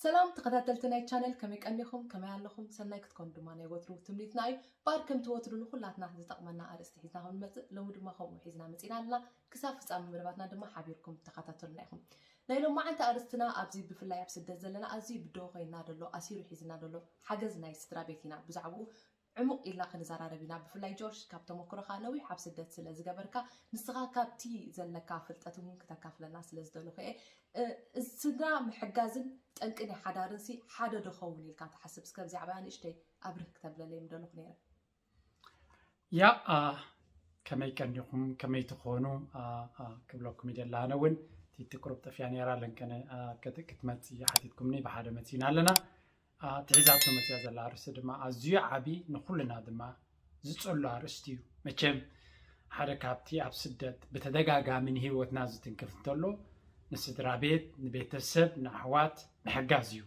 ሰላም ተኸታተልቲ ናይ ቻነል፣ ከመይ ቀኒኹም? ከመይ ኣለኹም? ሰናይ ክትኮኑ ድማ ናይ ወትሩ ትምኒትና እዩ። ባር ከምቲ ወትሩ ንኹላትና ዝጠቕመና ኣርእስቲ ሒዝና ከም ንመጽእ ሎሚ ድማ ከምኡ ሒዝና መጺና ኣለና። ክሳብ ፍጻመ መደባትና ድማ ሓቢርኩም ተኸታተሉና ኢኹም። ናይ ሎማዓንቲ ኣርእስትና ኣብዚ ብፍላይ ኣብ ስደት ዘለና ኣዝዩ ብድሆ ኮይና ደሎ ኣሲሩ ሒዝና ደሎ ሓገዝ ናይ ስድራ ቤት ኢና ብዛዕባኡ ዕሙቕ ኢልና ክንዘራረብ ኢና። ብፍላይ ጆርጅ ካብ ተመክሮኻ ነዊሕ ኣብ ስደት ስለ ዝገበርካ ንስኻ ካብቲ ዘለካ ፍልጠት እውን ክተካፍለና ስለ ዝደለኹ እየ። ስድራ ምሕጋዝን ጠንቂ ናይ ሓዳርን ሲ ሓደ ዶ ኸውን ኢልካ ትሓስብ? እስከ ብዛዕባ ንእሽተይ ኣብርህ ክተብለለይ ምደለኹ ነይረ። ያ ከመይ ቀኒኹም ከመይ ትኾኑ? ክብለኩም ይደሊ። ኣነ እውን ቲቲ ቁሩብ ጠፊያ ነይራ ለንከነ ክትመፅ ሓቲትኩምኒ ብሓደ መፂና ኣለና። ትሒዛቶ መፅያ ዘላ ኣርእስቲ ድማ ኣዝዩ ዓቢ ንኩልና ድማ ዝፀሉ ኣርእስቲ እዩ። መቸም ሓደ ካብቲ ኣብ ስደት ብተደጋጋሚ ንህይወትና ዝትንክፍ እንተሎ ንስድራ ቤት ንቤተሰብ ንኣሕዋት ምሕጋዝ እዩ።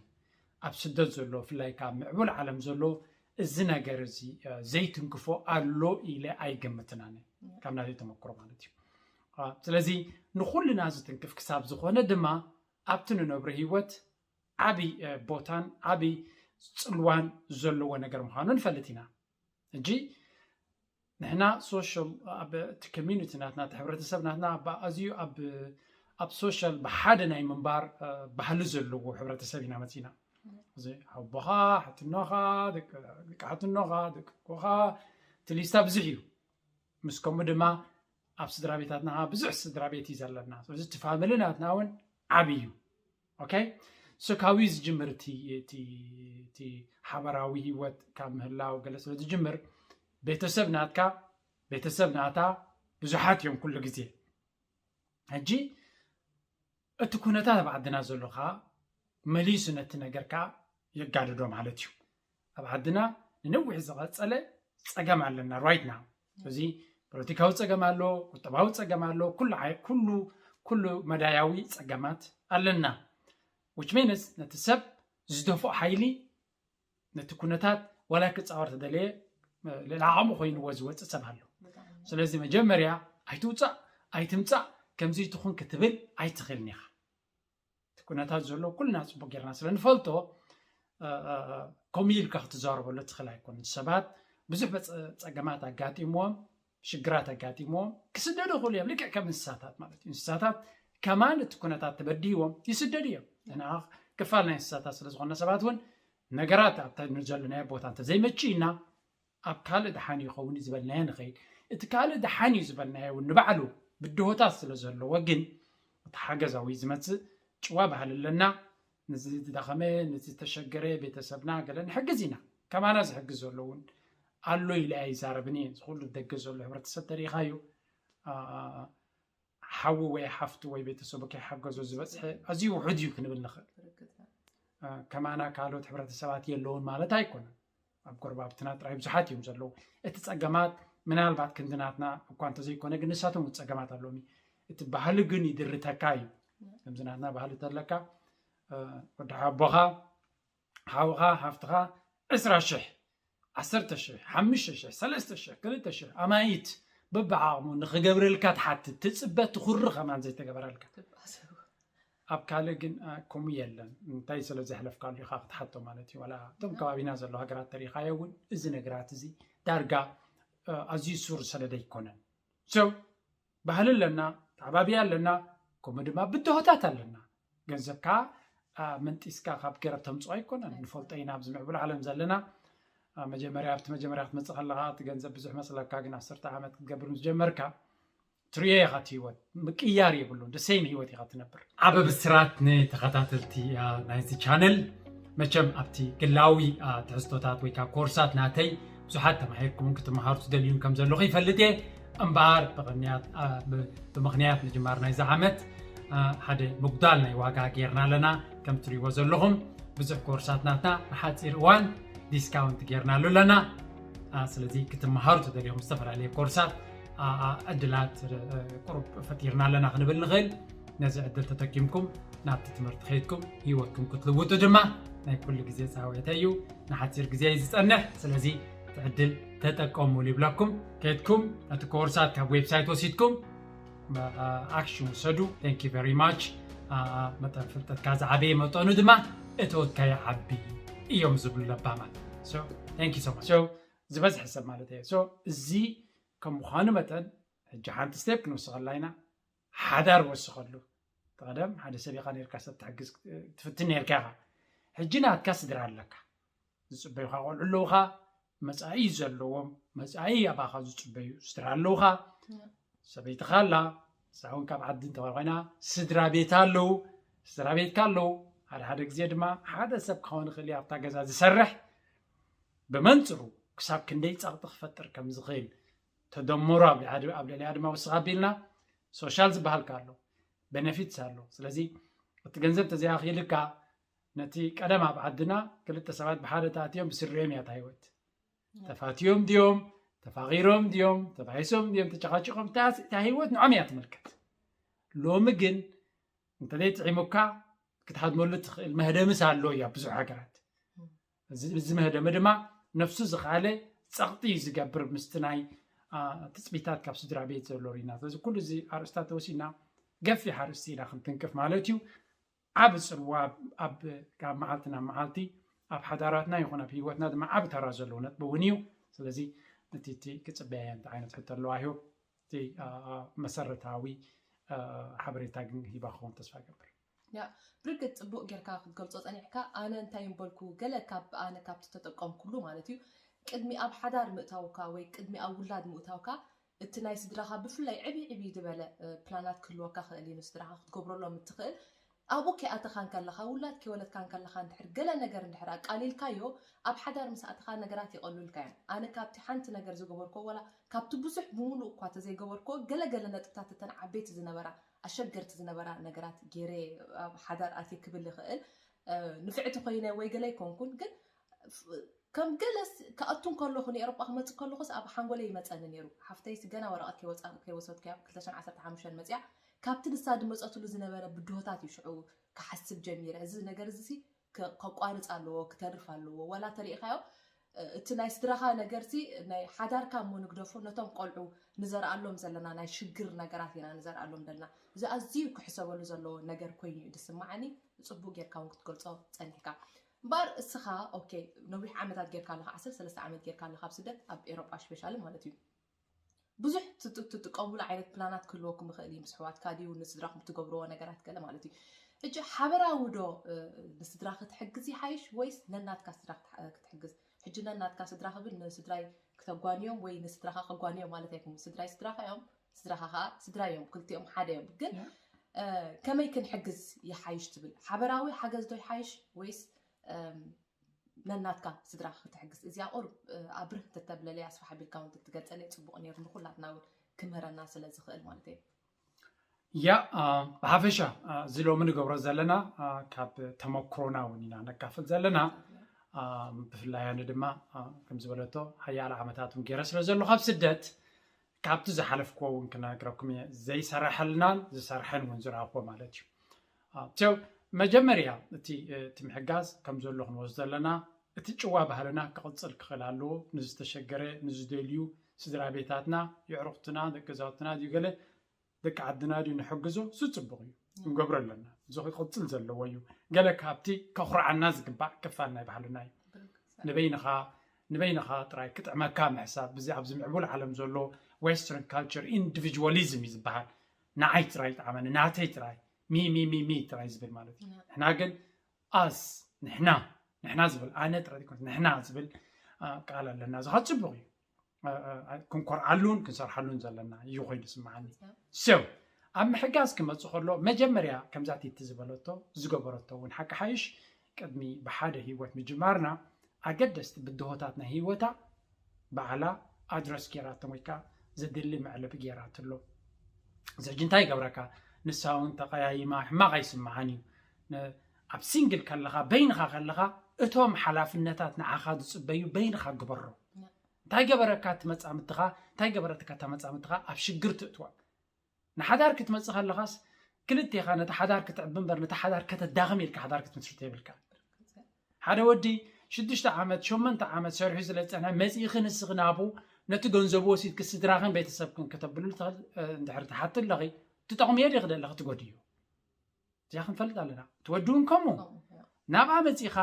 ኣብ ስደት ዘሎ ብፍላይ ካብ ምዕቡል ዓለም ዘሎ እዚ ነገር እዚ ዘይትንክፎ ኣሎ ኢለ ኣይገምትን ኣነ ካብ ናተይ ተመክሮ ማለት እዩ። ስለዚ ንኩልና ዝትንክፍ ክሳብ ዝኾነ ድማ ኣብቲ ንነብሮ ህይወት ዓብይ ቦታን ዓብይ ፅልዋን ዘለዎ ነገር ምዃኑ ንፈልጥ ኢና። ሕጂ ንሕና ሶሻል ኣብ እቲ ኮሚኒቲ ናትና እቲ ሕብረተሰብ ናትና ኣዝዩ ኣብ ሶሻል ብሓደ ናይ ምንባር ባህሊ ዘለዎ ሕብረተሰብ ኢና መፂና። እዚ ኣቦኻ፣ ሓትኖኻ፣ ደቂ ሓትኖኻ፣ ደቂ ኣቦኻ እቲ ሊስታ ብዙሕ እዩ። ምስ ከምኡ ድማ ኣብ ስድራ ቤታትና ብዙሕ ስድራ ቤት እዩ ዘለና። ስለዚ እቲ ፋሚሊ ናትና እውን ዓብይ እዩ። ኦኬ፣ ሶ ካብኡ ዝጅምር እቲ ሓበራዊ ህይወት ካብ ምህላው ገለ ስለ ዝጅምር ቤተሰብ ናትካ ቤተሰብ ናታ ብዙሓት እዮም ኩሉ ግዜ። ሕጂ እቲ ኩነታት ኣብ ዓድና ዘሎ ከዓ መሊሱ ነቲ ነገር ከዓ የጋድዶ ማለት እዩ። ኣብ ዓድና ንነዊሕ ዝቐፀለ ፀገም ኣለና right now። እዚ ፖለቲካዊ ፀገም ኣሎ፣ ቁጠባዊ ፀገም ኣሎ፣ ኩሉ ኩሉ ኩሉ መዳያዊ ፀገማት ኣለና። which means ነቲ ሰብ ዝደፍኦ ሓይሊ ነቲ ኩነታት ዋላ ክፃወር ተደለየ ልዕሊ ዓቕሙ ኮይንዎ ዝወፅእ ሰብ ኣሎ። ስለዚ መጀመርያ ኣይትውፃእ ኣይትምፃእ ከምዚ ትኹን ክትብል ኣይትኽእልን ኢኻ። እቲ ኩነታት ዘሎ ኩልና ፅቡቅ ጌርና ስለ ንፈልጦ ከምኡ ኢልካ ክትዛረበሉ ትኽእል ኣይኮነን። ሰባት ብዙሕ ፀገማት ኣጋጢምዎም ሽግራት ኣጋጢምዎም ክስደዱ ይኽእሉ እዮም። ልክዕ ከም እንስሳታት ማለት እዩ። እንስሳታት ከማን እቲ ኩነታት ተበድህዎም ይስደዱ እዮም። ንሕና ክፋል ናይ እንስሳታት ስለ ዝኾነ ሰባት እውን ነገራት ኣብታ ንዘለናዮ ቦታ እንተዘይመችእና ኣብ ካልእ ደሓን ይኸውን እዩ ዝበልናዮ ንኸይድ። እቲ ካልእ ደሓን እዩ ዝበልናዮ እውን ንባዕሉ ብድሆታት ስለ ዘለዎ ግን እቲ ሓገዛዊ ዝመፅእ ጭዋ ባህሊ ኣለና። ነዚ ዝደኸመ ነዚ ዝተሸገረ ቤተሰብና ገለ ንሕግዝ ኢና። ከማና ዝሕግዝ ዘሎ እውን ኣሎ ኢለ ኣይዛረብን እየ። ዝኩሉ ደገ ዘሎ ሕብረተሰብ ተሪኢኻዩ ሓዉ ወይ ሓፍቱ ወይ ቤተሰቡ ከይሓገዞ ዝበፅሐ ኣዝዩ ውሑድ እዩ ክንብል ንኽእል። ከማና ካልኦት ሕብረተሰባት የለውን ማለት ኣይኮነን። ኣብ ጎረባብትና ጥራይ ብዙሓት እዮም ዘለዉ። እቲ ፀገማት ምናልባት ክንድናትና እኳ እንተዘይኮነ ግን ንሳቶም እውን ፀገማት ኣለዎም። እቲ ባህሊ ግን ይድርተካ እዩ። ከምዚ ናትና ባህሊ ተለካ ወዲ ሓቦኻ ሓውኻ ሓፍትኻ ዕስራ ሽሕ ዓሰርተ ሽሕ ሓሙሽተ ሽሕ ሰለስተ ሽሕ ክልተ ሽሕ ኣማይት በብዓቕሙ ንኽገብረልካ ትሓትት ትፅበ ትኹሪ ከማን ዘይተገበረልካ። ኣብ ካልእ ግን ከምኡ የለን። እንታይ ስለ ዘሕለፍካሉ ኢኻ ክትሓቶ ማለት እዩ። ዋላ እቶም ከባቢና ዘሎ ሃገራት ተሪኻዮ እውን እዚ ነገራት እዚ ዳርጋ ኣዝዩ ሱር ሰደደ ኣይኮነን። ባህሊ ኣለና፣ ተዓባብያ ኣለና፣ ከምኡ ድማ ብድሆታት ኣለና። ገንዘብካ መንጢስካ ካብ ገረብ ተምፅኦ ኣይኮነን። ንፈልጦ ኢና ኣብዚ ምዕቡል ዓለም ዘለና። መጀመርያ ኣብቲ መጀመርያ ክትመፅእ ከለካ እቲ ገንዘብ ብዙሕ መስለካ፣ ግን ዓሰርተ ዓመት ክትገብር ምስ ጀመርካ ትሪኦ ኢኻ እቲ ህይወት ምቅያር የብሉን። ደሰይም ህይወት ኢኻ ትነብር። ዓበ ብስራት ንተኸታተልቲ ናይዚ ቻነል። መቸም ኣብቲ ግላዊ ትሕዝቶታት ወይ ከዓ ኮርሳት ናተይ ብዙሓት ተማሂርኩምን ክትመሃሩ ትደልዩን ከም ዘለኹ ይፈልጥ እየ። እምበኣር ብምኽንያት ምጅማር ናይዚ ዓመት ሓደ ምጉዳል ናይ ዋጋ ጌርና ኣለና። ከም ትሪእዎ ዘለኹም ብዙሕ ኮርሳት ናትና ንሓፂር እዋን ዲስካውንት ጌርናሉ ኣለና። ስለዚ ክትመሃሩ ትደልዮም ዝተፈላለየ ኮርሳት ዕድላት ቁሩብ ፈጢርና ኣለና ክንብል ንኽእል። ነዚ ዕድል ተጠቂምኩም ናብቲ ትምህርቲ ከይድኩም ህይወትኩም ክትልውጡ ድማ ናይ ኩሉ ግዜ ፃውዒተ እዩ። ንሓፂር ግዜ እዩ ዝፀንሕ። ስለዚ እቲ ዕድል ተጠቀሙሉ ይብለኩም። ከይድኩም ነቲ ኮርሳት ካብ ዌብሳይት ወሲድኩም ኣክሽን ውሰዱ። Thank you very much። መጠን ፍልጠትካ ዝዓበየ መጠኑ ድማ እቶትካ ይዓቢ እዮም ዝብሉ ለባማት። So thank you so much። So ዝበዝሐ ሰብ ማለት እየ። So እዚ ከም ምዃኑ መጠን ሕጂ ሓንቲ ስቴፕ ክንወስኸላ ኢና። ሓዳር ወስኸሉ። ቀደም ሓደ ሰብ ኢኻ ነርካ ሰብ ትሕግዝ ትፍትን ነርካ ኢኻ። ሕጂ ናትካ ስድራ ኣለካ። ዝፅበዩኻ ቆልዑ ኣለውኻ። መፃኢ ዘለዎም መፃኢ ኣባኻ ዝፅበዩ ስድራ ኣለውኻ። ሰበይትኻ ኣላ። እሳ እውን ካብ ዓዲ እንተኾነ ኮይና ስድራ ቤት ኣለዉ። ስድራ ቤትካ ኣለዉ። ሓደ ሓደ ግዜ ድማ ሓደ ሰብ ክኸውን ይኽእል እዩ ኣብታ ገዛ ዝሰርሕ ብመንፅሩ ክሳብ ክንደይ ፀቕጢ ክፈጥር ከም ዝኽእል ተደምሮ ኣብ ልዕሊ- ኣብ ልዕሊኣ ድማ ወስኽ ኣቢልና ሶሻል ዝበሃልካ ኣሎ። ቤነፊትስ ኣሎ። ስለዚ እቲ ገንዘብ ተዘይኣኽኢልካ ነቲ ቀደም ኣብ ዓድና ክልተ ሰባት ብሓደ ተኣትዮም ብስሪኦም እያ እታ ህይወት። ተፋትዮም ድዮም ተፋቒሮም ድዮም ተባሂሶም ድዮም ተጨቃጭቆም እታ እታ ህይወት ንዖም እያ ትምልከት። ሎሚ ግን እንተዘይጥዒሙካ ክትሃድመሉ ትኽእል መህደምስ ኣሎ እያ ብዙሕ ሃገራት። እዚ እዚ መህደሚ ድማ ነፍሱ ዝኸኣለ ፀቕጢ እዩ ዝገብር ምስቲ ናይ አ፣ ትፅቢታት ካብ ስድራ ቤት ዘሎ ርኢና። ስለዚ ኩሉ እዚ ኣርእስታት ተወሲድና ገፊሕ ኣርእስቲ ኢና ክንትንክፍ ማለት እዩ። ዓብ ፅልዋ ኣብ ካብ መዓልቲ ናብ መዓልቲ ኣብ ሓዳራትና ይኹን ኣብ ህይወትና ድማ ዓብ ተራ ዘለዎ ነጥቢ እውን እዩ። ስለዚ እቲ እቲ ክፅበያ እንታይ ዓይነት ሕቶ ኣለዋ ይሁብ እቲ አ፣ አ፣ መሰረታዊ አ፣ ሓበሬታ ግን ሂባ ክኸውን ተስፋ ገብር። ያ ብርግፅ ፅቡቅ ጌርካ ክትገልፆ ፀኒሕካ። ኣነ እንታይ እምበልኩ ገለ ካብ ኣነ ካብቲ ተጠቀምኩሉ ማለት እዩ። ቅድሚ ኣብ ሓዳር ምእታውካ ወይ ቅድሚ ኣብ ውላድ ምእታውካ እቲ ናይ ስድራኻ ብፍላይ ዕብይ ዕብይ ዝበለ እ፣ ፕላናት ክህልወካ ክእል እዩ። ንስድራኻ ክትገብረሎም እትኽእል ኣብኡ ከይኣተኻ እንከለኻ ውላድ ከይወለድካ እንከለኻ እንድሕር ገለ ነገር እንድሕር ኣቃሊልካዮ ኣብ ሓዳር ምስ ኣተኻ ነገራት ይቐሉልካ እዮም። ኣነ ካብቲ ሓንቲ ነገር ዝገበርኮ ወላ ካብቲ ብዙሕ ብምሉእ እኳ ተዘይገበርኮ ገለ ገለ ነጥብታት እተን ዓበይቲ ዝነበራ ኣሸገርቲ ዝነበራ ነገራት ገይረ ኣብ ሓዳር ኣትየ ክብል ይኽእል። እ፣ ንፍዕቲ ኮይነ ወይ ገለ ኣይኮንኩን፣ ግን ፍ- ከም ገለስ ክኣቱ እንከለኹ ንኤሮጳ ክመፅእ ከለኹስ ኣብ ሓንጎለይ ይመፀኒ ነይሩ። ሓፍተይስ ገና ወረቐት ከይወፃ- ከይወሰድኩያ ክልተ ሽሕን ዓሰርተ ሓሙሽተን መፅያ ካብቲ ንሳ ዝመፀትሉ ዝነበረ ብድሆታት እዩ ሽዑ ክሓስብ ጀሚረ። እዚ ነገር እዚ ሲ ከ- ከቋርፅ ኣለዎ፣ ክተርፍ ኣለዎ። ዋላ ተሪኢኻዮ እ፣ እቲ ናይ ስድራኻ ነገርሲ ናይ ሓዳርካ እሞ ንግደፎ፣ ነቶም ቆልዑ ንዘርኣሎም ዘለና ናይ ሽግር ነገራት ኢና ንዘርኣሎም ዘለና። እዚ ኣዝዩ ክሕሰበሉ ዘለዎ ነገር ኮይኑ እዩ ዝስማዓኒ። ፅቡቅ ጌርካ እውን ክትገልፆ ፀኒሕካ። እምበኣር እስኻ ኦኬ ነዊሕ ዓመታት ጌርካ ኣለኻ፣ ዓሰርተ ሰለስተ ዓመት ጌርካ ኣለኻ ኣብ ስደት ኣብ ኤሮጳ ስፔሻሊ ማለት እዩ። ብዙሕ ትጥ- ትጥቀሙሉ ዓይነት ፕላናት ክህልወኩም ይኽእል እዩ ምስ ኣሕዋትካ ድዩ ንስድራኹም ትገብርዎ ነገራት ገለ ማለት እዩ። ሕጂ ሓበራዊ ዶ እ፣ ንስድራ ክትሕግዝ ይሓይሽ ወይስ ነናትካ ስድራ ክትሕ- ክትሕግዝ? ሕጂ ነናትካ ስድራ ክብል ንስድራይ ክተጓንዮም ወይ ንስድራኻ ከጓንዮም ማለት ኣይኮን። ስድራይ ስድራኻ እዮም፣ ስድራኻ ከዓ ስድራ እዮም፣ ክልቲኦም ሓደ እዮም። ግን እ፣ ከመይ ክንሕግዝ ይሓይሽ ትብል? ሓበራዊ ሓገዝ ዶ ይሓይሽ ወይስ እም፣ ነናትካ ስድራ ክትሕግዝ? እዚኣ ቁሩብ እ፣ ኣብርህ እንተተብለለይ ኣስፋሕ ኣቢልካ እውን ትገልፀለይ ፅቡቅ ነይሩ፣ ንኩላትና እውን ክምህረና ስለ ዝኽእል ማለት እዩ። ያ አ፣ ብሓፈሻ አ፣ እዚ ሎሚ ንገብሮ ዘለና አ፣ ካብ ተመክሮና እውን ኢና ነካፍል ዘለና። አ፣ ብፍላይ ኣነ ድማ አ፣ ከም ዝበለቶ ሓያለ ዓመታት እውን ገይረ ስለ ዘለኹ ኣብ ስደት ካብቲ ዝሓለፍክዎ እውን ክነግረኩም እየ። ዘይሰረሐልናን ዝሰርሐን እውን ዝረኣኽዎ ማለት እዩ። አ፣ so መጀመርያ እቲ እ፣ እቲ ምሕጋዝ ከም ዘሎ ክንወስዶ ኣለና። እቲ ጭዋ ባህልና ክቕፅል ክኽእል ኣለዎ። ንዝተሸገረ ንዝደልዩ ስድራ ቤታትና የዕሩኽትና ደቂ ገዛውትና ድዩ ገለ ደቂ ዓድና ድዩ ንሕግዞ፣ እሱ ፅቡቕ እዩ፣ ክንገብሮ ኣለና። እዚ ክቕፅል ዘለዎ እዩ። ገለ ካብቲ ከኹርዓና ዝግባእ ክፋል ናይ ባህልና እዩ። ንበይንኻ ንበይንኻ ጥራይ ክጥዕመካ ምሕሳብ፣ ብዚ ኣብዚ ምዕቡል ዓለም ዘሎ western culture individualism እዩ ዝበሃል። ንዓይ ጥራይ ይጥዓመኒ፣ ናተይ ጥራይ፣ ሚ ሚ ሚ ሚ ጥራይ ዝብል ማለት እዩ። ንሕና ግን ኣስ ንሕና ንሕና ዝብል ኣነ ጥራይ ዘይኮነስ ንሕና ዝብል ቃል ኣለና። እዚ ከዓ ፅቡቕ እዩ። ክንኮርዓሉን ክንሰርሓሉን ዘለና እዩ ኮይኑ ዝስምዓኒ። So ኣብ ምሕጋዝ ክመፅእ ከሎ መጀመርያ ከምዛ ቲቲ ዝበለቶ ዝገበረቶ እውን ሓቂ ሓይሽ ቅድሚ ብሓደ ህይወት ምጅማርና ኣገደስቲ ብድሆታት ናይ ህይወታ ባዕላ ኣድረስ ገይራቶም ወይ ከዓ ዘድሊ መዕለቢ ገይራትሎ። እዚ ሕጂ እንታይ ይገብረካ? ንሳ እውን ተቐያይማ ሕማቕ ኣይስምዓን እዩ። ን- ኣብ ሲንግል ከለኻ በይንኻ ከለኻ እቶም ሓላፍነታት ንዓኻ ዝፅበዩ በይንኻ ግበሮ። እንታይ ገበረካ እቲ መፃምድትኻ? እንታይ ገበረትካ እታ መፃምድትኻ? ኣብ ሽግር ትእትዋ። ንሓዳር ክትመፅእ ከለኻስ ክልቴኻ ነቲ ሓዳር ክትዕቢ እምበር ነቲ ሓዳር ከተዳኽም ኢልካ ሓዳር ክትምስርቶ የብልካ። ሓደ ወዲ ሽዱሽተ ዓመት ሸመንተ ዓመት ሰሪሑ ስለ ዝፀንሐ መፂእኺ ንስኺ ናብኡ ነቲ ገንዘቡ ወሲድኪ ስድራኽን ቤተሰብክን ከተብልሉ ትኽእል እንድሕር ትሓቲ ኣለኺ ትጠቕምዮ ዲኺ ደለኺ ትጎድዮ? እዚኣ ክንፈልጥ ኣለና። ትወድውን ከምኡ ናብኣ መፂኻ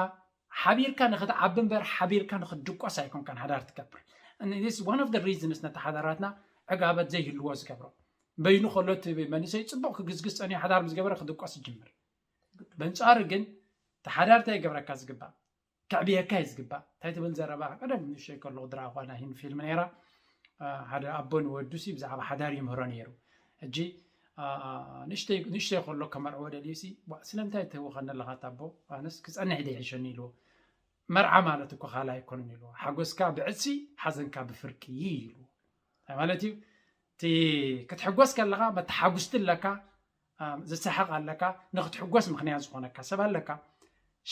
ሓቢርካ ንክትዓቢ እምበር ሓቢርካ ንክትድቆስ ኣይኮንካን ሓዳር ትገብር። This one of the reasons ነቲ ሓዳራትና ዕጋበት ዘይህልዎ ዝገብሮ። በይኑ ከሎ እቲ መንእሰይ ፅቡቕ ክግዝግዝ ፀኒሑ ሓዳር ምስ ገበረ ክድቆስ ይጅምር። በንፃሩ ግን እቲ ሓዳር እንታይ ይገብረካ ዝግባእ? ከዕብየካ እዩ ዝግባእ። እንታይ ትብል ዘረባ? ቀደም ንእሽተይ ከለኹ ድራማ ኳና ሂን ፊልም ነይራ። ሓደ ኣቦ ንወዱ ሲ ብዛዕባ ሓዳር ይምህሮ ነይሩ። ሕጂ ንእሽተይ ከሎ ከመርዕዎ ደልዩ ሲ ስለምንታይ ትህውኸኒ ኣለኻ ኣቦ? ኣነስ ክፀንሕ ደ ይሕሸኒ ኢልዎ። መርዓ ማለት እኮ ካልእ ኣይኮነን ኢልዎ። ሓጎስካ ብዕፅሲ ሓዘንካ ብፍርቂ ኢልዎ። እንታይ ማለት እዩ? እቲ ክትሕጎስ ከለኻ መተሓጉስቲ ኣለካ፣ ዘሰሓቕ ኣለካ፣ ንክትሕጎስ ምክንያት ዝኾነካ ሰብ ኣለካ።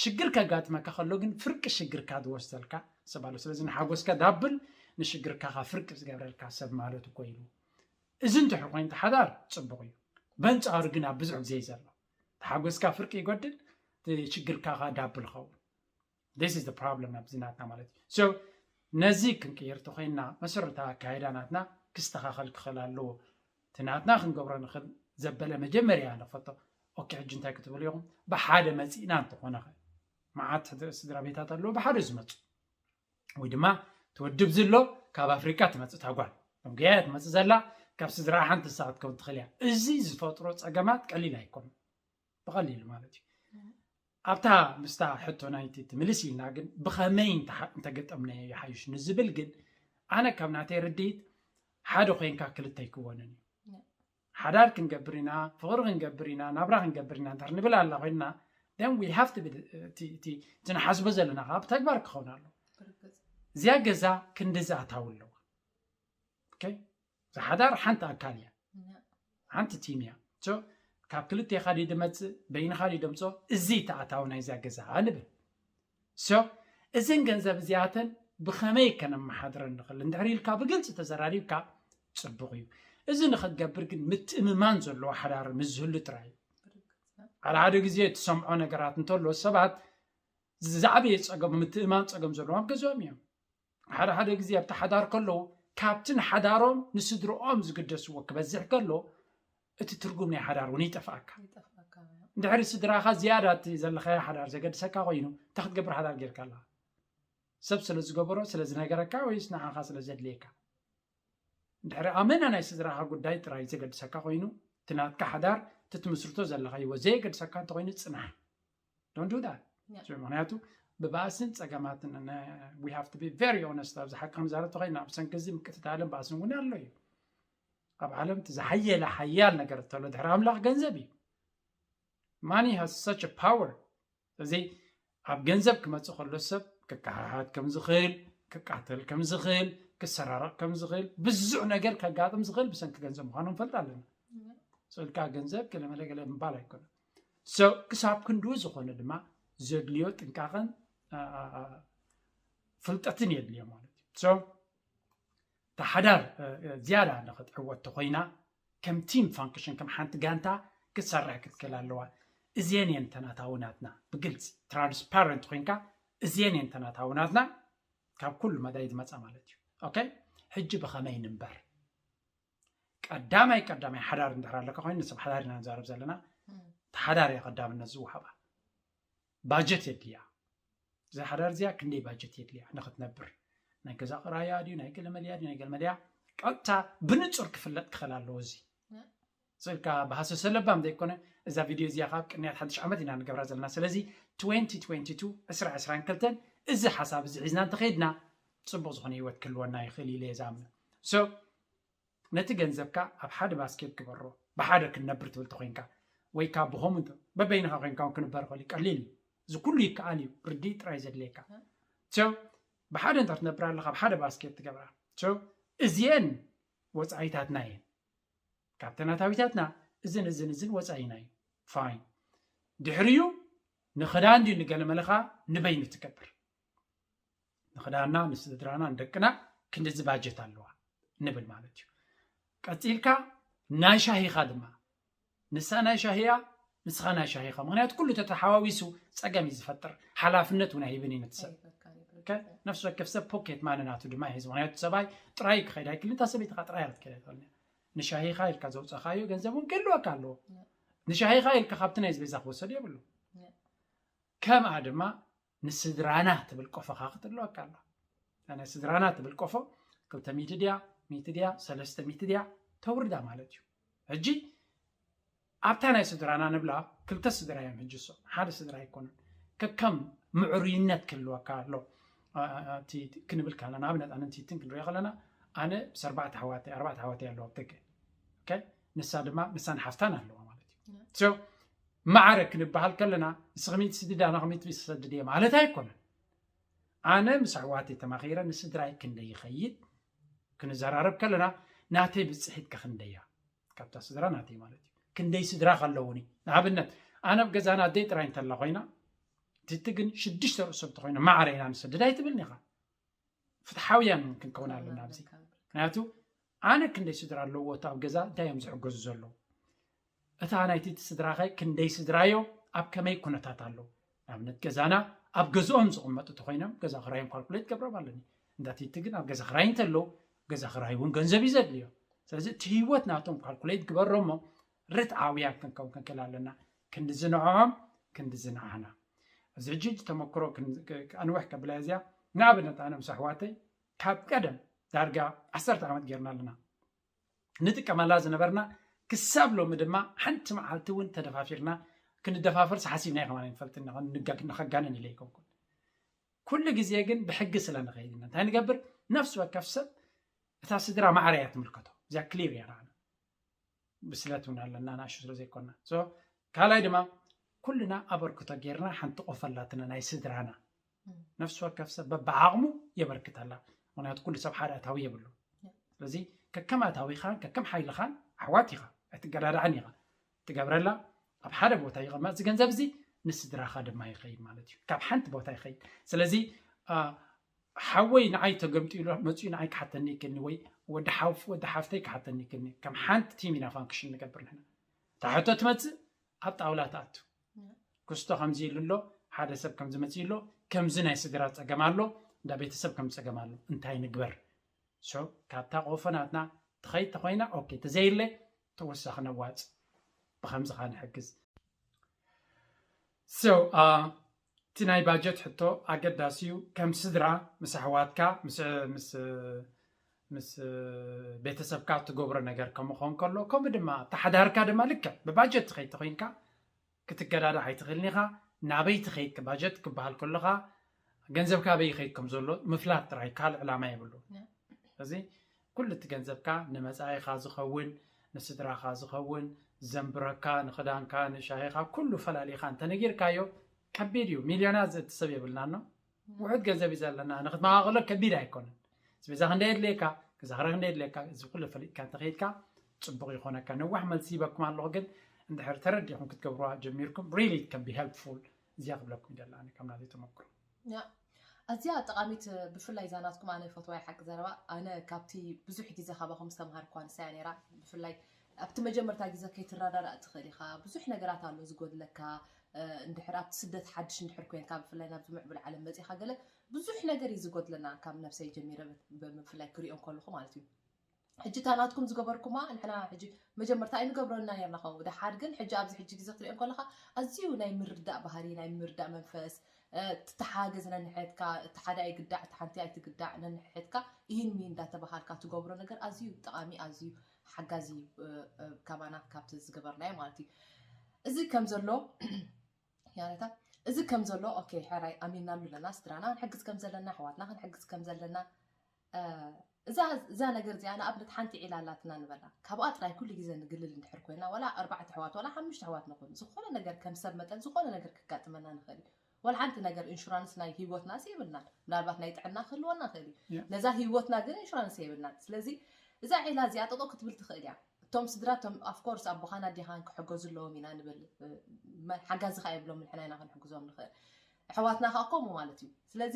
ሽግር ከጋጥመካ ከሎ ግን ፍርቂ ሽግርካ ዝወስደልካ ሰብ ኣሎ። ስለዚ ንሓጎስካ ዳብል ንሽግርካ ካ ፍርቂ ዝገብረልካ ሰብ ማለት እኮ ኢሉ። እዚ እንድሕር ኮይኑ ሓዳር ፅቡቕ እዩ። በንፃሩ ግን ኣብ ብዙሕ ግዜ እዩ ዘሎ። ተሓጎስካ ፍርቂ ይጎድል፣ ሽግርካ ካ ዳብል ኸውን። This is the problem ናብዚ ናትና ማለት እዩ። So ነዚ ክንቅይር ተኮይንና መሰረታዊ ኣካይዳ ናትና ክስተኻኸል ክኽእል ኣለዎ። እቲ ናትና ክንገብሮ ንኽእል ዘበለ መጀመርያ ንፈቶ። ኦኬ፣ ሕጂ እንታይ ክትብሉ ኢኹም? ብሓደ መፂእና እንተኾነ ኸ? መዓት ስድራ ቤታት ኣለዎ ብሓደ ዝመፁ። ወይ ድማ ትወድብ ዝሎ ካብ ኣፍሪቃ ትመፅእ ታጓል ገያ ትመፅእ ዘላ ካብ ስድራ ሓንቲ ንሳ ክትከውን ትኽእል እያ። እዚ ዝፈጥሮ ፀገማት ቀሊል ኣይኮኑን። ብቐሊሉ ማለት እዩ። ኣብታ ምስታ ሕቶ ናይቲ ትምልስ ኢልና ግን ብኸመይ እንተገጠምናዮ ይሓይሽ ንዝብል ግን ኣነ ካብ ናተይ ርድኢት ሓደ ኮይንካ ክልተ ኣይክወንን እዩ። ሓዳር ክንገብር ኢና፣ ፍቕሪ ክንገብር ኢና፣ ናብራ ክንገብር ኢና እንድሕር ንብል ኣላ ኮይንና then we have to be እቲ ንሓስቦ ዘለና ከዓ ብተግባር ክኸውን ኣሎ። እዚኣ ገዛ ክንድዚ ኣታዊ ኣለዋ። ዝሓዳር ሓንቲ ኣካል እያ፣ ሓንቲ ቲም እያ። ካብ ክልቴኻ ድዩ ድመፅእ በይንኻ ድዩ ደምፅኦ? እዚ ተኣታዊ ናይዛ ገዛ ንብል። እዘን ገንዘብ እዚኣተን ብኸመይ ከነመሓድረን ንኽእል እንድሕር ኢልካ ብግልፂ ተዘራሪብካ ፅቡቕ እዩ። እዚ ንኽትገብር ግን ምትእምማን ዘለዎ ሓዳር ምስ ዝህሉ ጥራይ እዩ። ሓደ ሓደ ግዜ እትሰምዖ ነገራት እንተሎ ሰባት ዝዓበየ ፀገም ምትእማን ፀገም ዘለዎም ኣብ ገዝኦም እዮም። ሓደ ሓደ ግዜ ኣብቲ ሓዳር ከለዉ ካብቲ ንሓዳሮም ንስድርኦም ዝግደስዎ ክበዝሕ ከሎ እቲ ትርጉም ናይ ሓዳር እውን ይጠፍኣካ። እንድሕሪ ስድራኻ ዝያዳ እቲ ዘለኻዮ ሓዳር ዘገድሰካ ኮይኑ እንታይ ክትገብር ሓዳር ጌርካ ኣለኻ? ሰብ ስለ ዝገበሮ ስለ ዝነገረካ ወይስ ንዓኻ ስለ ዘድልየካ? እንድሕሪ ኣመና ናይ ስድራኻ ጉዳይ ጥራይ ዘገድሰካ ኮይኑ እቲ ናትካ ሓዳር እቲ ትምስርቶ ዘለኻ ህይወት ዘየገድሰካ እንተኮይኑ ፅናሕ። Don't do that። ምክንያቱ ብባእስን ፀገማትን we have to be very honest ኣብዚ ሓቂ ክንዛረብ ተኮይና ኣብ ሰንኪ እዚ ምቅትታልን ባእስን እውን ኣሎ እዩ። ኣብ ዓለም እቲ ዝሓየለ ሓያል ነገር እተሎ ድሕሪ ኣምላኽ ገንዘብ እዩ። Money has such a power። እዚ ኣብ ገንዘብ ክመፅእ ከሎ ሰብ ክከሓሓት ከም ዝኽእል፣ ክቃተል ከም ዝኽእል፣ ክሰራረቕ ከም ዝኽእል፣ ብዙሕ ነገር ከጋጥም ዝኽእል ብሰንኪ ገንዘብ ምዃኑ ንፈልጥ ኣለና። ስእልካ ገንዘብ ገለመለ ገለ ምባል ኣይኮነን። ክሳብ ክንድኡ ዝኾነ ድማ ዘድልዮ ጥንቃቐን ፍልጠትን የድልዮ ማለት እዩ። እታ ሓዳር ዝያዳ ንኽትዕወት ተኾይና ከም ቲም ፋንክሽን ከም ሓንቲ ጋንታ ክትሰርሕ ክትክእል ኣለዋ። እዚአን እየን ተናታዊ ናትና ብግልፂ ትራንስፓረንት ኮይንካ እዚአን እየን ተናታዊ ናትና ካብ ኩሉ መዳይ ዝመፃ ማለት እዩ። ኦኬ፣ ሕጂ ብኸመይ ንንበር? ቀዳማይ ቀዳማይ ሓዳር እንድሕር ኣለካ ኮይኑ ንሰብ ሓዳር ኢና ንዛረብ ዘለና። ሓዳር እያ ቀዳምነት ዝወሃባ። ባጀት የድልያ። እዛ ሓዳር እዚኣ ክንደይ ባጀት የድልያ ንክትነብር? ናይ ገዛ ቅራያ ድዩ ናይ ገለመልያ ድዩ ናይ ገለመልያ? ቀጥታ ብንፁር ክፍለጥ ክኽእል ኣለዎ። እዚ ስልካ ብሃሰሰ ለባም ዘይኮነ እዛ ቪድዮ እዚኣ ካብ ቅንያት ሓድሽ ዓመት ኢና ንገብራ ዘለና። ስለዚ twenty twenty two ዕስራ ዕስራን ክልተን እዚ ሓሳብ እዚ ሒዝና እንተኸይድና ፅቡቕ ዝኾነ ህይወት ክህልወና ይኽእል ኢለ እየ ዝኣምን። ነቲ ገንዘብካ ኣብ ሓደ ባስኬት ግበሮ። ብሓደ ክንነብር ትብል ተኮይንካ ወይ ካብ ብኸምኡ በበይንካ ኮይንካ ክንበር ኸል ቀሊል እዩ። እዚ ኩሉ ይከኣል እዩ። ርድእ ጥራይ ዘድልየካ ብሓደ እንተ ክትነብር ኣለካ ኣብ ሓደ ባስኬት ትገብራ። እዚአን ወፃኢታትና እየን። ካብተን ኣታዊታትና እዝን እዝን እዝን ወፃኢና እዩ። ፋይን። ድሕሪዩ ንክዳን ድዩ ንገለመለካ ንበይኑ ትገብር። ንክዳና ንስድራና ንደቅና ክንድዚ ባጀት ኣለዋ ንብል ማለት እዩ። ቀፂልካ ናይ ሻሂኻ ድማ ንሳ ናይ ሻሂያ ንስኻ ናይ ሻሂኻ። ምክንያቱ ኩሉ ተተሓዋዊሱ ፀገም እዩ ዝፈጥር። ሓላፍነት እውን ኣይህብን እዩ ነቲ ሰብ። ነፍሲ ወከፍ ሰብ ፖኬት ማኒ ናቱ ድማ ይሕዝ። ምክንያቱ ሰብኣይ ጥራይ ክኸይድ ኣይክልን፣ እታ ሰበይቲ ከዓ ጥራይ ክትከይድ ኣይትኽእልን። ንሻሂኻ ኢልካ ዘውፀኻዮ ገንዘብ እውን ክህልወካ ኣለዎ። ንሻሂኻ ኢልካ ካብቲ ናይ ኣስቤዛ ክወሰድ የብሉ። ከምኣ ድማ ንስድራና ትብል ቆፎ ከኣ ክትህልወካ ኣላ። እታ ናይ ስድራና ትብል ቆፎ ክልተ ሚእቲ ድያ፣ ሚእቲ ድያ፣ ሰለስተ ሚእቲ ድያ፣ ተውርዳ ማለት እዩ። ሕጂ ኣብታ ናይ ስድራና ንብላ፣ ክልተ ስድራ እዮም ሕጂ እሶም፣ ሓደ ስድራ ኣይኮኑን። ከከም ምዕሩይነት ክህልወካ ኣሎ። ኣ፣ ኣ፣ ኣ፣ እቲ፣ እቲ ክንብል ከለና፣ ንኣብነት ኣነ ንቲትን ክንሪኦ ከለና፣ ኣነ ምስ ኣርባዕተ ኣሕዋተይ፣ ኣርባዕተ ኣሕዋተይ ኣለዋ ኣብ ደገ። ኦኬ? ንሳ ድማ፣ ንሳን ሓፍታን ኣለዋ ማለት እዩ። ሶ፣ ማዕረ ክንበሃል ከለና፣ ንስኺ ሚእቲ ስድዲ፣ ኣነ ሚእቲ ሰድድ እየ ማለት ኣይኮነን። ኣነ ምስ ኣሕዋተይ ተማኺረ፣ ንስድራይ ክንደይ ይኸይድ፣ ክንዘራረብ ከለና፣ ናተይ ብፅሒት ከ ክንደያ? ካብታ ስድራ ናተይ ማለት እዩ። ክንደይ ስድራ ከለውኒ? ንኣብነት፣ ኣነ ኣብ ገዛና ኣደይ ጥራይ እንተላ ኮይና፣ ቲቲ ግን ሽዱሽተ ርእሶም እንተኮይኖም፣ ማዕረ ኢና ንሰድድ ኣይትብልን ኢኻ። ፍትሓውያን ክንከውን ኣለና ኣብዚ። ምክንያቱ፣ ኣነ ክንደይ ስድራ ኣለዎ፣ እቲ ኣብ ገዛ እንታይ እዮም ዝሕገዙ ዘለዉ? እታ ናይ ቲቲ ስድራኸ ክንደይ ስድራዮ፣ ኣብ ከመይ ኩነታት ኣለዉ? ንኣብነት፣ ገዛና ኣብ ገዝኦም ዝቕመጡ እንተኮይኖም፣ ገዛ ክራዮም ካልኩሌት ገብሮም ኣለኒ። እንዳ ቲቲ ግን ኣብ ገዛ ክራይ እንተለዉ፣ ገዛ ክራይ እውን ገንዘብ እዩ ዘድልዮ። ስለዚ፣ እቲ ህይወት ናቶም ካልኩሌት ግበሮ እሞ፣ ርትዓውያን ክንከውን ክንክእል ኣለና። ክንዲ ዝንዕዖም፣ ክንዲ ዝንዓና። እዚ ሕጂ፣ ሕጂ ተመክሮ ክን-፣ ክ-፣ ኣንውሕ ከብላ እዚኣ፣ ንኣብነት፣ ኣነ ምስ ኣሕዋተይ ካብ ቀደም ዳርጋ ዓሰርተ ዓመት ጌርና ኣለና። ንጥቀመላ ዝነበርና፣ ክሳብ ሎሚ ድማ ሓንቲ መዓልቲ እውን ተደፋፊርና ክንደፋፈርስ ሓሲብና ከማን ኣይንፈልጥን ኢና። ንጋ-፣ ንኸጋንን ኢለ ኣይኮንኩን። ኩሉ ግዜ ግን ብሕጊ ስለ ንኸይድ ኢና። እንታይ ንገብር? ነፍሲ ወከፍ ሰብ እታ ስድራ ማዕረ እያ ትምልከቶ። እዚኣ ክሊር እያ ንዓና። ብስለት እውን ኣለና፣ ንኣሽቱ ስለ ዘይኮንና። ሶ፣ ካልኣይ ድማ፣ ኩልና ኣበርክቶ ጌርና ሓንቲ ቆፎ ኣላትና ናይ ስድራና። ነፍሲ ወከፍ ሰብ በብዓቕሙ የበርክት ኣላ። ምኽንያቱ ኩሉ ሰብ ሓደ ኣታዊ የብሉ። ስለዚ ከከም ኣታዊኻን ከከም ሓይልኻን ኣሕዋት ኢኻ፣ ኣይትገዳዳዕን ኢኻ። ትገብረላ ኣብ ሓደ ቦታ ይቕመጥ፣ እዚ ገንዘብ እዚ ንስድራኻ ድማ ይኸይድ ማለት እዩ። ካብ ሓንቲ ቦታ ይኸይድ። ስለዚ፣ አ፣ ሓወይ ንዓይ ተገምጢሉ መፂኡ ንዓይ ክሓተኒ ይክእልኒ፣ ወይ ወዲ ሓፍ-፣ ወዲ ሓፍተይ ክሓተኒ ይክእልኒ። ከም ሓንቲ ቲም ኢና ፋንክሽን ንገብር ንሕና። እታ ሕቶ ትመፅእ፣ ኣብ ጣውላ ትኣቱ። ክስቶ ከምዚ ኢሉ ኣሎ፣ ሓደ ሰብ ከምዚ መፂኡ ኣሎ፣ ከምዚ ናይ ስድራ ፀገም ኣሎ፣ እንዳ ቤተሰብ ከምዚ ፀገም ኣሎ፣ እንታይ ንግበር? ሶ፣ ካብታ ቆፎ ናትና ትኸይድ ተኾይና፣ ኦኬ፣ ተዘይለ፣ ተወሳኺ ነዋፅ። ብኸምዚ ኸዓ ንሕግዝ። ሶ፣ አ፣ እቲ ናይ ባጀት ሕቶ ኣገዳሲ እዩ። ከም ስድራ፣ ምስ ኣሕዋትካ፣ ምስ፣ ምስ፣ ምስ ቤተሰብካ እትገብሮ ነገር ከም ኾን ከሎ፣ ከምኡ ድማ፣ እቲ ሓዳርካ ድማ ልክዕ ብባጀት ትኸይድ ተኾይንካ፣ ክትገዳዳዕ ኣይትኽእልን ኢኻ። ናበይ ትኸይድ ባጀት ክበሃል ከሎ ኸዓ፣ ገንዘብካ ኣበይ ይኸይድ ከም ዘሎ ምፍላጥ ጥራይ፣ ካልእ ዕላማ የብሉን። ያ። ስለዚ፣ ኩሉ እቲ ገንዘብካ ንመጻኢኻ ዝኸውን፣ ንስድራኻ ዝኸውን፣ ዘንብረካ፣ ንኽዳንካ፣ ንሻሂኻ፣ ኩሉ ፈላሊኻ እንተነጊርካዮ፣ ከቢድ እዩ። ሚልዮናት ዘእቲ ሰብ የብልናን ነው። ውሑድ ገንዘብ እዩ ዘለና፣ ንኽትመቓቕሎ ከቢድ ኣይኮነን። ኣስቤዛ ክንደይ የድልየካ፣ ገዛ ክራይ ክንደይ የድልየካ፣ እዚ ኩሉ ፈሊጥካ እንተኸይድካ፣ ጽቡቕ ይኾነካ። ነዋሕ መልሲ ሂበኩም ኣለኹ፣ ግን እንድሕር ተረዲእኩም ክትገብሩዋ ጀሚርኩም፣ really it can be helpful። እዚኣ ክብለኩም ይደሊ ኣነ፣ ከም ናተይ ተመክሮ። ያ፣ ኣዝያ ጠቓሚት፣ ብፍላይ እዛ ናትኩም ኣነ ፈትዋይ ሓቂ ዘረባ፣ ኣነ ካብቲ ብዙሕ ግዜ ካባኹም ዝተምሃርኳ ንሳ እያ ነይራ። ብፍላይ ኣብቲ መጀመርታ ግዜ ከይትረዳዳእ ትኽእል ኢኻ። ብዙሕ ነገራት ኣሎ ዝጎድለካ። እ፣ እንድሕር ኣብቲ ስደት ሓድሽ እንድሕር ኮይንካ፣ ብፍላይ ናብዚ ምዕቡል ዓለም መጺኻ ገለ ብዙሕ ነገር እዩ ዝጎድለና፣ ካብ ነብሰይ ጀሚረ ብ-፣ ብፍላይ ክሪኦ እንከለኹ ማለት እዩ። ሕጂ እታ ናትኩም ዝገበርኩማ ንሕና ሕጂ መጀመርታ ኣይንገብረና ነርና ከምኡ። ደሓር ግን ሕጂ ኣብዚ ሕጂ ግዜ ክትሪኦ እንከለኻ ኣዝዩ ናይ ምርዳእ ባህሪ፣ ናይ ምርዳእ መንፈስ፣ እ፣ ትተሓገዝ ነንሕድካ፣ እቲ ሓደ ኣይግዳዕ፣ እቲ ሓንቲ ኣይትግዳዕ፣ ነንሕድካ ይህን ሚን እንዳተባሃልካ ትገብሮ ነገር ኣዝዩ ጠቓሚ፣ ኣዝዩ ሓጋዚ እዩ፣ እ፣ እ፣ ካባና ካብቲ ዝገበርናዮ ማለት እዩ። እዚ ከም ዘሎ፣ ያረታ፣ እዚ ከም ዘሎ፣ ኦኬ፣ ሕራይ ኣሚንናሉ ኣለና፣ ስድራና ክንሕግዝ ከም ዘለና፣ ኣሕዋትና ክንሕግዝ ከም ዘለና፣ እ፣ እዛ፣ እዛ ነገር እዚኣ ንኣብነት ሓንቲ ዒላ ኣላትና ንበላ። ካብኣ ጥራይ ኩሉ ግዜ ንግልል እንድሕር ኮይና፣ ዋላ ኣርባዕተ ኣሕዋት፣ ዋላ ሓሙሽተ ኣሕዋት ንኹን፣ ዝኾነ ነገር ከም ሰብ መጠን ዝኾነ ነገር ክጋጥመና ንኽእል እዩ። ዋላ ሓንቲ ነገር ኢንሹራንስ ናይ ህይወትናስ የብልናን። ምናልባት ናይ ጥዕና ክህልወና ይኽእል እዩ። ያ። ነዛ ህይወትና ግን ኢንሹራንስ የብልናን። ስለዚ እዛ ዒላ እዚኣ ጠጠው ክትብል ትኽእል እያ። እቶም ስድራ፣ እቶም፣ of course፣ ኣቦኻን ኣዴኻን ክሕገዙ ኣለዎም ኢና ንብል። መ-፣ ሓጋዚ ኸኣ የብሎምን፣ ንሕና ኢና ክንሕግዞም ንኽእል። ኣሕዋትና ኸኣ ከምኡ ማለት እዩ። ስለዚ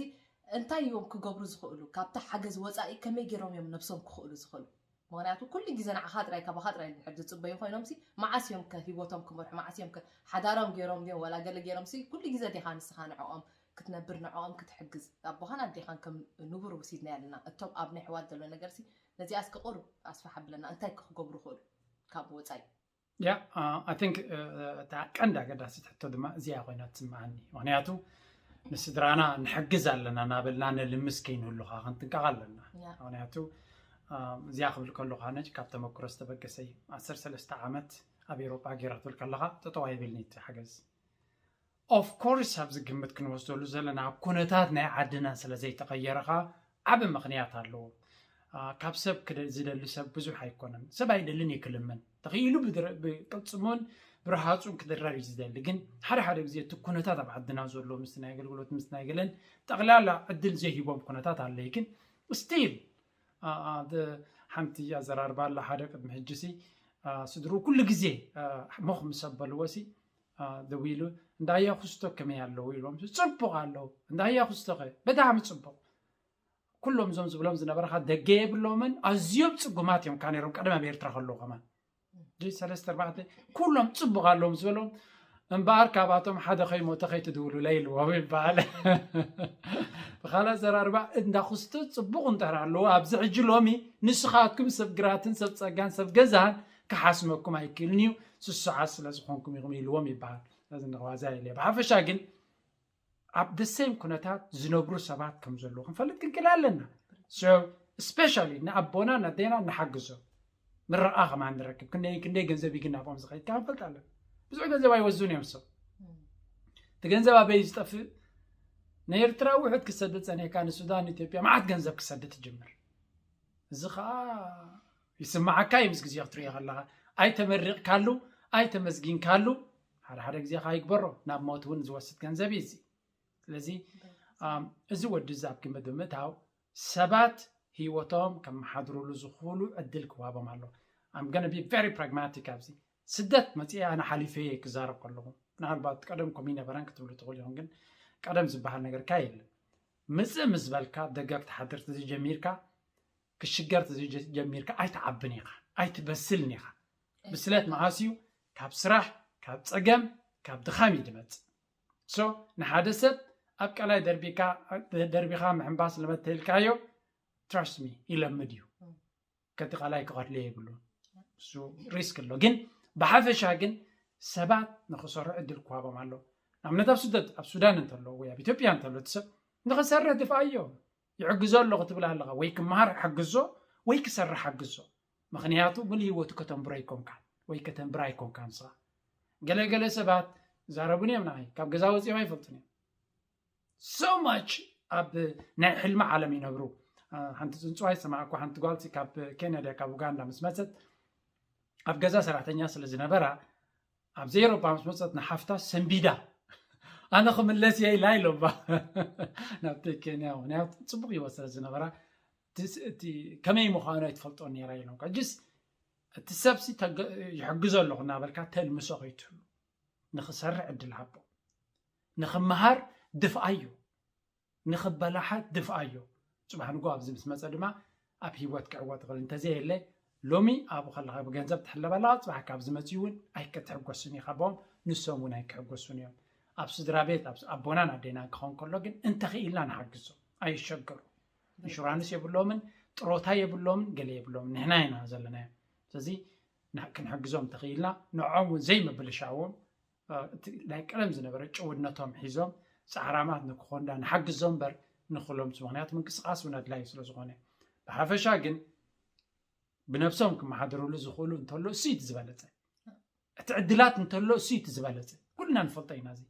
እንታይ እዮም ክገብሩ ዝኽእሉ? ካብቲ ሓገዝ ወጻኢ ከመይ ገይሮም እዮም ነብሶም ክኽእሉ ዝኽእሉ? ምኽንያቱ ኩሉ ግዜ ንዓኻ ጥራይ፣ ካባኻ ጥራይ እንድሕር ዝጽበዩ ኮይኖምሲ፣ መዓስ እዮም ከ ህይወቶም ክመርሑ? መዓስ እዮም ከ ሓዳሮም ገይሮም ድዮም? ዋላ ገለ ገይሮምሲ፣ ኩሉ ግዜ ዲኻ ንስኻ ንዕኦም ክትነብር፣ ንዕኦም ክትሕግዝ? ኣቦኻን ኣዴኻን ከም ንቡር ወሲድናዮ ኣለና። እቶም ኣብ ናይ ኣሕዋት ዘሎ ነገርሲ፣ ነዚኣ እስከ ቁሩብ ኣስፍሕ ኣብለና። እንታይ ከ ክገብሩ ይኽእሉ ካብ ወጻኢ? Yeah, uh, I think uh, እታ ቀንዲ ኣገዳሲት ሕቶ ድማ እዚኣ ኮይና ትስምዓኒ። ምክንያቱ ንስድራና ንሕግዝ ኣለና እናበልና ነልምስ ከይንህሉኻ ክንጥንቀቕ ኣለና። Yeah. ምክንያቱ uh, እዚኣ ክብል ከለኹ ኣነ ካብ ተመክሮ ዝተበገሰ እዩ። ዓሰርተ ሰለስተ ዓመት ኣብ ኤሮጳ ገይረ ክትብል ከለኻ ጠጠው ኣይብልኒ እቲ ሓገዝ። Of course ኣብዚ ግምት ክንወስደሉ ዘለና ኣብ ኩነታት ናይ ዓድና ስለ ዘይተቐየረ ኸኣ ዓቢ ምኽንያት ኣለዎ። Uh, ካብ ሰብ ክደ- ዝደሊ ሰብ ብዙሕ ኣይኮነን። ሰብ ኣይደልን እዩ ክልምን። ተኽኢሉ ብድረ- ብቅልጽሙን ብረሃጹን ክድረር እዩ ዝደሊ። ግን ሓደ ሓደ ግዜ እቲ ኩነታት ኣብ ዓድና ዘሎ ምስቲ ናይ ኣገልግሎት ምስቲ ናይ ገለን ጠቕላላ ዕድል ዘይሂቦም ኩነታት ኣለዩ። ግን ስቲል ሓንቲ ኣዘራርባ ኣላ። ሓደ ቅድሚ ሕጂ ሲ uh, ስድሩ ኩሉ ግዜ uh, ሞኽ ምስ ኣበልዎ ሲ uh, ደዊሉ እንዳያ ኩስቶ ከመይ ኣለዉ ኢሎም። ጽቡቕ ኣለዉ። እንዳያ ኩስቶ ኸ ብጣዕሚ ጽቡቕ። ኩሎም እዞም ዝብሎም ዝነበረኻ ደገ የብሎምን። ኣዝዮም ጽጉማት እዮም ካ ነይሮም ቀደም ኣብ ኤርትራ ከለዉ ከማን ድሪ ሰለስተ ኣርባዕተ ኩሎም ጽቡቕ ኣለዎም ዝበሎም እምበኣር ካብኣቶም ሓደ ከይሞተ ከይትድውሉለይ ኢልዎም ይበሃል። ብኻልእ ኣዘራርባ እንዳ ኩስቶ ጽቡቕ እንተር ኣለዎ ኣብዚ ሕጂ ሎሚ ንስኻትኩም ሰብ ግራትን ሰብ ጸጋን ሰብ ገዛን ክሓስመኩም ኣይክእልን እዩ። ስሱዓት ስለ ዝኾንኩም ኢኹም ኢልዎም ይበሃል። ስለዚ ንኸዋዛ ኢለ ብሓፈሻ ግን ኣብ the same ኩነታት ዝነብሩ ሰባት ከም ዘለዉ ክንፈልጥ ክንክእል ኣለና። So especially ንኣቦና ንኣዴና ንሓግዞ። ምርቓ ከማን ንረክብ። ክንደይ ክንደይ ገንዘብ እዩ ግን ናብኦም ዝኸይድ ከኣ ክንፈልጥ ኣለና። ብዙሕ ገንዘብ ኣይወዝን እዮም ሰብ። እቲ ገንዘብ ኣበይ ዝጠፍእ? ንኤርትራ ውሕድ ክሰድድ ጸኒሕካ ንሱዳን ኢትዮጵያ መዓት ገንዘብ ክሰድድ ትጅምር። እዚ ኸኣ ይስምዓካ እዩ ምስ ግዜ ክትሪኦ ከለኻ። ኣይተመሪቕካሉ ኣይተመስጊንካሉ ሓደ ሓደ ግዜ ኸኣ ይግበሮ። ናብ ሞት እውን ዝወስድ ገንዘብ እዩ እዚ። ስለዚ um, እዚ ወዲ እዚ ኣብ ግምት ብምእታው ሰባት ህይወቶም ከመሓድሩሉ ዝኽእሉ ዕድል ክዋቦም ኣሎ። I'm gonna be very pragmatic ኣብዚ። ስደት መፅኤ ኣነ ሓሊፈ እየ ክዛረብ ከለኹ። ምናልባት ቀደም ከምኡ ይነበረን ክትብሉ ትኽእሉ ኢኹም፣ ግን ቀደም ዝበሃል ነገር ካ የለን። ምፅእ ምስ በልካ ደገ ክትሓድር ተዘይጀሚርካ ክሽገር ተዘይጀሚርካ ኣይትዓብን ኢኻ፣ ኣይትበስልን ኢኻ። ብስለት መዓስ እዩ? ካብ ስራሕ፣ ካብ ፀገም፣ ካብ ድኻም እዩ ዝመፅእ። So ንሓደ ሰብ ኣብ ቀላይ ደርቢካ ደርቢኻ ምሕንባስ ለመተልካዮ trust me ይለምድ እዩ። ከቲ ቃላይ ክቐድልዮ የብሉን። እሱ ሪስክ ኣሎ። ግን ብሓፈሻ ግን ሰባት ንክሰርሑ ዕድል ክዋቦም ኣሎ። ንኣብነት ኣብ ስደት ኣብ ሱዳን እንተሎ ወይ ኣብ ኢትዮጵያ እንተሎ እቲ ሰብ ንክሰርሕ ድፍኣዮ። ይሕግዞ ኣለኹ ትብል ኣለኻ ወይ ክመሃር ሓግዞ ወይ ክሰርሕ ሓግዞ። ምክንያቱ ሙሉ ህይወቱ ከተንብሮ ኣይኮንካን ወይ ከተንብራ ኣይኮንካን ንስኻ። ገለገለ ሰባት ይዛረቡን እዮም ንዓይ ካብ ገዛ ወፂኦም ኣይፈልጡን እዮም። So much ኣብ ናይ ሕልሚ ዓለም ይነብሩ። ሓንቲ ፅንፅዋ ይሰማዕኩ ሓንቲ ጓልሲ ካብ ኬንያ ድያ ካብ ኡጋንዳ ምስ መፀት ኣብ ገዛ ሰራሕተኛ ስለ ዝነበራ ኣብዚ ኤሮፓ ምስ መፀት ንሓፍታ ሰንቢዳ ኣነ ክምለስ እየ ኢላ ኢሎባ ናብቲ ኬንያ ምክንያቱ ፅቡቅ ህይወት ስለ ዝነበራ እቲ ከመይ ምዃኑ ኣይትፈልጦ ነራ ኢሎም ጅስ እቲ ሰብሲ ይሕግዞ ኣለኹ እናበልካ ተልምሶ ከይትህሉ ንክሰርሕ ዕድል ሃቦ ንክመሃር ድፍኣዮ ንክበላሓ ድፍኣዮ ፅባሕ ንጎ ኣብዚ ምስ መፀ ድማ ኣብ ሂወት ክዕወት ይኽእል እንተዘየለ ሎሚ ኣብኡ ከለካ ብገንዘብ ትሕለብ ኣለካ ፅባሕ ካብ ዝመፅኡ እውን ኣይከትሕጎስን ኢኻ ቦም ንሶም እውን ኣይክሕጎሱን እዮም ኣብ ስድራ ቤት ኣቦናን ኣዴናን ክኸውን ከሎ ግን እንተኽኢልና ንሓግዞ ኣይሸገሩ ኢንሹራንስ የብሎምን ጥሮታ የብሎምን ገለ የብሎምን ንሕና ኢና ዘለናዮ ስለዚ ክንሕግዞም እንተኽኢልና ንዖም እውን ዘይምብልሻዎም ናይ ቀደም ዝነበረ ጭውነቶም ሒዞም ፃዕራማት ንክኾንዳ ንሓግዞም በር ንክሎም ምክንያቱ ምንቅስቃስ እውን ኣድላዩ ስለዝኾነ ብሓፈሻ ግን ብነብሶም ክመሓደርሉ ዝኽእሉ እንተሎ እሱ እቲ ዝበለፀ እቲ ዕድላት እንተሎ እሱ እቲ ዝበለፀ ኩልና ንፈልጦ ኢና እዚ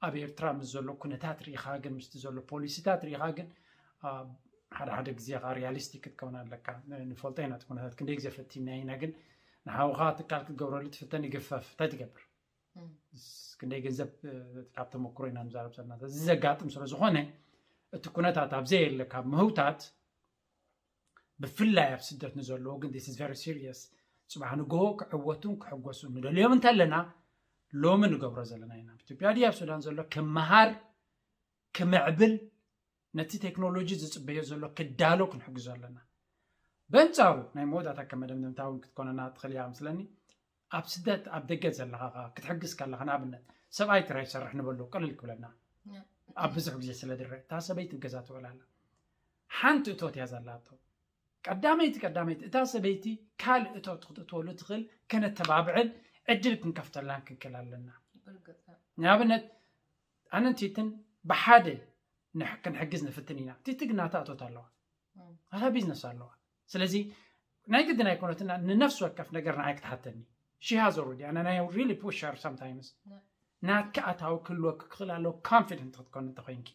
ኣብ ኤርትራ ምስ ዘሎ ኩነታት ርኢኻ ግን ምስቲ ዘሎ ፖሊሲታት ርኢኻ ግን ሓደ ሓደ ግዜ ካ ሪያሊስቲክ ክትከውን ኣለካ ንፈልጦ ኢና ኩነታት ክንደይ ግዜ ፈቲና ኢና ግን ንሓውኻ ትካል ክትገብረሉ ትፍተን ይገፈፍ እንታይ ትገብር ክንደይ ገንዘብ ካብ ተመክሮ ኢና ንዛረብ ዘለና እዚ ዘጋጥም ስለ ዝኾነ እቲ ኩነታት ኣብዘይ የለ ካብ ምህውታት ብፍላይ ኣብ ስደት ንዘለዎ ግን this is very serious ፅባሕ ንግሆ ክዕወቱን ክሕጎሱን ንደልዮም እንተለና ሎሚ ንገብሮ ዘለና ኢና ኢትዮጵያ ድያ ኣብ ሱዳን ዘሎ ክመሃር ክምዕብል ነቲ ቴክኖሎጂ ዝፅበዮ ዘሎ ክዳሎ ክንሕግዞ ኣለና በንፃሩ ናይ መወዳእታ ከም መደምደምታ እውን ክትኮነና ትኽእል እያ ምስለኒ ኣብ ስደት ኣብ ደገ ዘለኻ ክትሕግዝ ከለኻ ንኣብነት ሰብኣይ ትራይ ይሰርሕ ንበሎ ቅልል ክብለና ኣብ ብዙሕ ግዜ ስለ ድረ እታ ሰበይቲ ገዛ ትውዕል ኣላ ሓንቲ እቶት እያ ዘላቶ ቀዳመይቲ ቀዳመይቲ እታ ሰበይቲ ካልእ እቶት ክትእትወሉ ትኽእል ከነተባብዕን ዕድል ክንከፍተላን ክንክእል ኣለና። ንኣብነት ኣነን ቲትን ብሓደ ክንሕግዝ ንፍትን ኢና። ቲቲ ግን ናታ እቶት ኣለዋ፣ ናታ ቢዝነስ ኣለዋ። ስለዚ ናይ ግድን ኣይኮነትና ንነፍሲ ወከፍ ነገር ንዓይ ክትሓተኒ። ሽሃዞ ሩዲ ኣነ ናይ ሪሊ ፑሸር ሰምታይምስ ናትካ ኣታዊ ክህልወክ ክኽእል ኣለዎ። ኮንፊደንት ክትኮን እንተኮይንኪ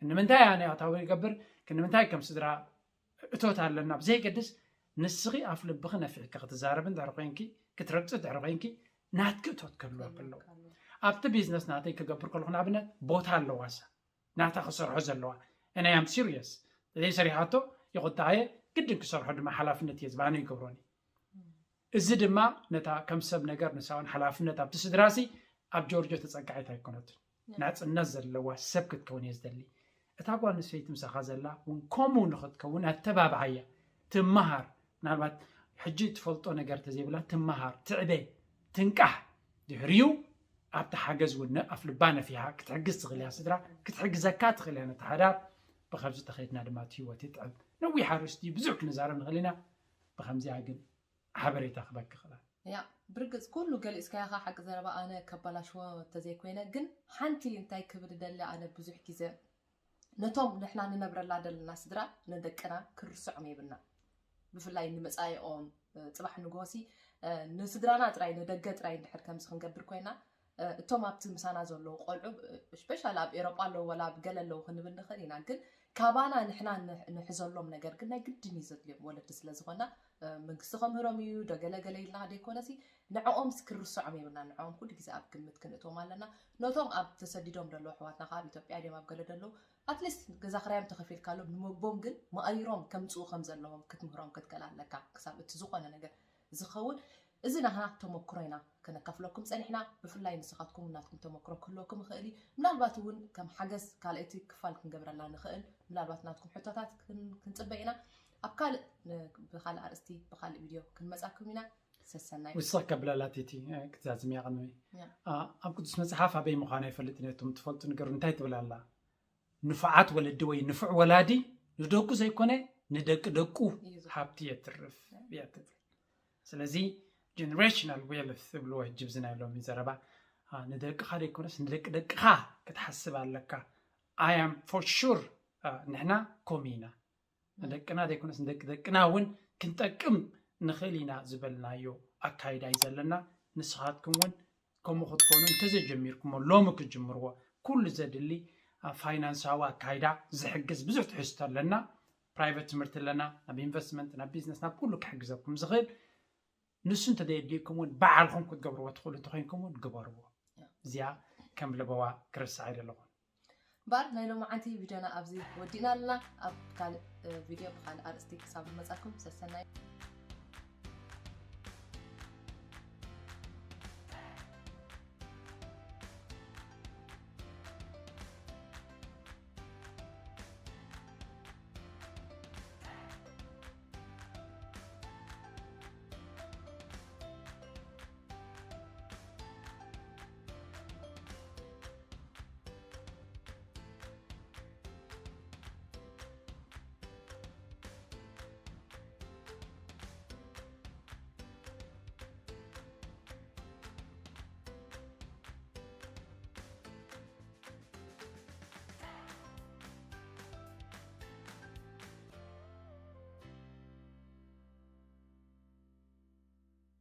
ንምንታይ ኣነ ኣታዊ ይገብር ክንምንታይ ከም ስድራ እቶት ኣለና ብዘይገድስ ንስኺ ኣፍ ልብኺ ነፊሕካ ክትዛረብ እንድሕር ኮይንኪ ክትረግፂ እንድሕር ኮይንኪ ናትኪ እቶት ክህልወክ ኣለዎ። ኣብቲ ቢዝነስ ናተይ ክገብር ከለኹ ንኣብነት ቦታ ኣለዋ እሳ ናታ ክሰርሖ ዘለዋ እነ ያም ሲሪየስ ዘይሰሪሓቶ ይቁጣየ ግድን ክሰርሖ ድማ ሓላፍነት እየ ዝባነ ይገብሮኒ። እዚ ድማ ነታ ከም ሰብ ነገር ንሳውን ሓላፍነት ኣብቲ ስድራሲ ኣብ ጆርጆ ተፀጋዒት ኣይኮነትን። ናፅነት ዘለዋ ሰብ ክትከውን እየ ዝደሊ። እታ ጓል ኣንስተይቲ ምሳኻ ዘላ እውን ከምኡ ንኽትከውን ኣተባብዓያ። ትመሃር፣ ምናልባት ሕጂ ትፈልጦ ነገር ተዘይብላ ትመሃር፣ ትዕበ፣ ትንቃሕ። ድሕሪኡ ኣብቲ ሓገዝ እውን ኣፍ ልባ ነፊሓ ክትሕግዝ ትኽእል እያ። ስድራ ክትሕግዘካ ትኽእል እያ። ነቲ ሓዳር ብኸምዚ ተኸይድና ድማ እቲ ህይወት ይጥዕም። ነዊሕ ኣርእስቲ ብዙሕ ክንዛረብ ንኽእል ኢና። ብኸምዚኣ ግን ሓበሬታ ክበክ ክላ ያ ብርግፅ ኩሉ ገሊፅካያ ሓቂ ዘረባ ኣነ ከባላሽዎ ተዘይኮይነ ግን ሓንቲ እንታይ ክብል ደሊ ኣነ ብዙሕ ግዜ ነቶም ንሕና ንነብረላ ደለና ስድራ ንደቅና ክርስዖም የብልና ብፍላይ ንመፃኢኦም ፅባሕ ንጎሲ ንስድራና ጥራይ ንደገ ጥራይ እንድሕር ከምዚ ክንገብር ኮይና እቶም ኣብቲ ምሳና ዘለዉ ቆልዑ ስፔሻል ኣብ ኤሮጳ ኣለዉ ወላ ኣብ ገለ ኣለዉ ክንብል ንኽእል ኢና ግን ካባና ንሕና ንሕዘሎም ነገር ግን ናይ ግድን እዩ ዘድልዮም ወለዲ ስለ ዝኾና መንግስቲ ከምህሮም እዩ ዶ ገለገለ ኢልና ደይኮነሲ ንዕኦም ክርሶዖም የብልና ንዕኦም ኩሉ ግዜ ኣብ ግምት ክንእትዎም ኣለና ነቶም ኣብ ተሰዲዶም ደለዉ ኣሕዋትና ካብ ኢትዮጵያ ድዮም ኣብ ገለ ደለዉ ኣትሊስት ገዛ ክራዮም ተኸፊልካሎም ንመግቦም ግን መቐይሮም ከምፅኡ ከም ዘለዎም ክትምህሮም ክትክእል ኣለካ ክሳብ እቲ ዝኾነ ነገር ዝኸውን እዚ ናህና ተመክሮ ኢና ከነካፍለኩም ፀኒሕና ብፍላይ ንስኻትኩም ናትኩም ተመክሮ ክህልወኩም ይኽእል እዩ ምናልባት እውን ከም ሓገዝ ካልኣይቲ ክፋል ክንገብረላ ንኽእል ምናልባት ናትኩም ሕቶታት ክንፅበ ኢና ኣብ ካልእ ብካልእ ኣርእስቲ ብካልእ ቪድዮ ክንመፃኩም ኢና ሰሰናይ ውስኽ ከብለላ ቲቲ ክትዛዝምያ ቅድሚ ኣብ ቅዱስ መፅሓፍ ኣበይ ምዃና ይፈልጥ ነቶም ትፈልጡ ንገሩ እንታይ ትብላላ ንፉዓት ወለዲ ወይ ንፉዕ ወላዲ ንደቁ ዘይኮነ ንደቂ ደቁ ሃብቲ የትርፍ እያ ትብል። ስለዚ generational wealth ዝብልዎ ሕጂ ብዚ ናይ ሎሚ ዘረባ ንደቅኻ ዘይኮነስ ንደቂ ደቅኻ ክትሓስብ ኣለካ። I am for sure ንሕና ከምኡ ኢና ንደቅና ዘይኮነስ ንደቂ ደቅና እውን ክንጠቅም ንኽእል ኢና ዝበልናዮ ኣካይዳ እዩ ዘለና። ንስኻትኩም እውን ከምኡ ክትኮኑ እንተዘይጀሚርኩሞ ሎሚ ክትጅምርዎ ኩሉ ዘድሊ ፋይናንሳዊ ኣካይዳ ዝሕግዝ ብዙሕ ትሕዝቶ ኣለና። ፕራይቨት ትምህርቲ ኣለና፣ ናብ ኢንቨስትመንት፣ ናብ ቢዝነስ፣ ናብ ኩሉ ክሕግዘኩም ዝኽእል ንሱ እንተዘየድልየኩም እውን በዓልኹም ክትገብርዎ ትኽእሉ እንተኮይንኩም እውን ግበርዎ። እዚኣ ከም ለበዋ ክረስዓ ኣይደለኹን። እምበር ናይ ሎማዓንቲ ቪድዮና ኣብዚ ወዲእና ኣለና። ኣብ ካልእ ቪድዮ ብካልእ ኣርእስቲ ክሳብ ንመፃኩም ሰሰናይ።